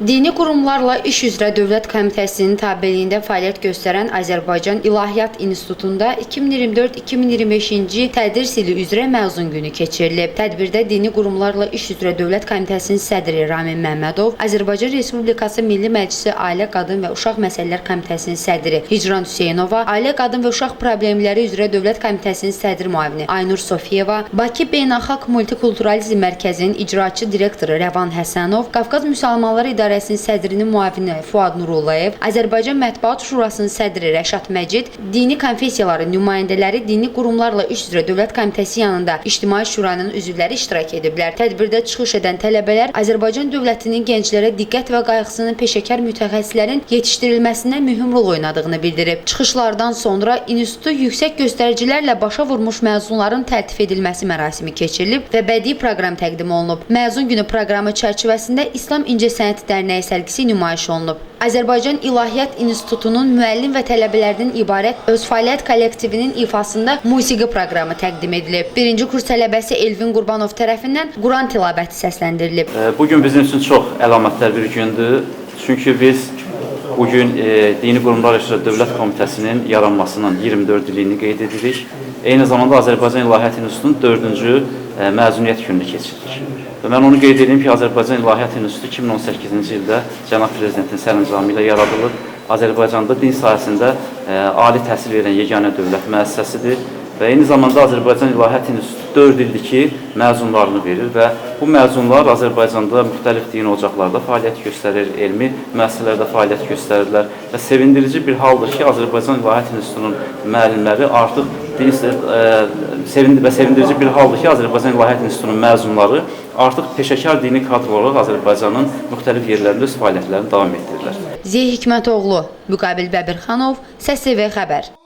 Dini qurumlarla İş üzrə Dövlət Komitəsinin tabeliyində fəaliyyət göstərən Azərbaycan İlahiyyat İnstitutunda 2024-2025-ci tədris ili üzrə məzun günü keçirilib. Tədbirdə Dini Qurumlarla İş üzrə Dövlət Komitəsinin sədri Ramin Məmmədov, Azərbaycan Respublikası Milli Məclisi Ailə, Qadın və Uşaq Məsələlər Komitəsinin sədri Hicran Hüseynova, Ailə, Qadın və Uşaq Problemləri üzrə Dövlət Komitəsinin sədri müavini Aynur Sofiyeva, Bakı Beynəlxalq Multikulturalizm Mərkəzinin icraçı direktoru Rəvan Həsənov, Qafqaz Müsəlmanları İdarəsinin sədrinin müavini Fuad Nurullayev, Azərbaycan Mətbuat Şurasının sədri Rəşad Məcid, dini konfessiyaların nümayəndələri, dini qurumlarla İş üzrə Dövlət Komitəsi yanında İctimai Şuranın üzvləri iştirak ediblər. Tədbirdə çıxış edən tələbələr Azərbaycan dövlətinin gənclərə diqqət və qayğısının peşəkar mütəxəssislərin yetişdirilməsində mühüm rol oynadığını bildirib. Çıxışlardan sonra institutu yüksək göstəricilərlə başa vurmuş məzunların təltif edilməsi mərasimi keçirilib və bədii proqram təqdim olunub. Məzun günü proqramı çərçivəsində İslam İncəsənət Dərnəyi sərgisi nümayiş olunub. Azərbaycan İlahiyyat İnstitutunun müəllim və tələbələrdən ibarət öz fəaliyyət kollektivinin ifasında musiqi proqramı təqdim edilib. Birinci kurs tələbəsi Elvin Qurbanov tərəfindən Quran tilavəti səsləndirilib. Bugün bizim üçün çox əlamətdar bir gündür. Çünki biz bugün Dini Qurumlar üzrə Dövlət Komitəsinin yaranmasının 24 illiyini qeyd edirik. Eyni zamanda Azərbaycan İlahiyyat İnstitutunun 4-cü məzuniyyət gününü keçiririk. Və mən onu qeyd edeyim ki, Azərbaycan İlahiyyat İnstitutu 2018-ci ildə cənab prezidentin sərəncamı ilə yaradılıb. Azərbaycanda din sahəsində ali təhsil verən yeganə dövlət müəssisəsidir. Və eyni zamanda Azərbaycan İlahiyyat İnstitutu 4 ildir ki, məzunlarını verir və bu məzunlar Azərbaycanda müxtəlif dini ocaqlarda fəaliyyət göstərir, elmi müəssisələrdə fəaliyyət göstərirlər və sevindirici bir haldır ki, Azərbaycan İlahiyyat İnstitutunun müəllimləri artıq sevindirici bir haldır ki, Azərbaycan İlahiyyat İnstitutunun məzunları artıq peşəkar dini kadr olaraq Azərbaycanın müxtəlif yerlərində öz fəaliyyətlərini davam etdirirlər. Ziya Hikmətoğlu, Müqabil Bəbirxanov, Səs TV xəbər.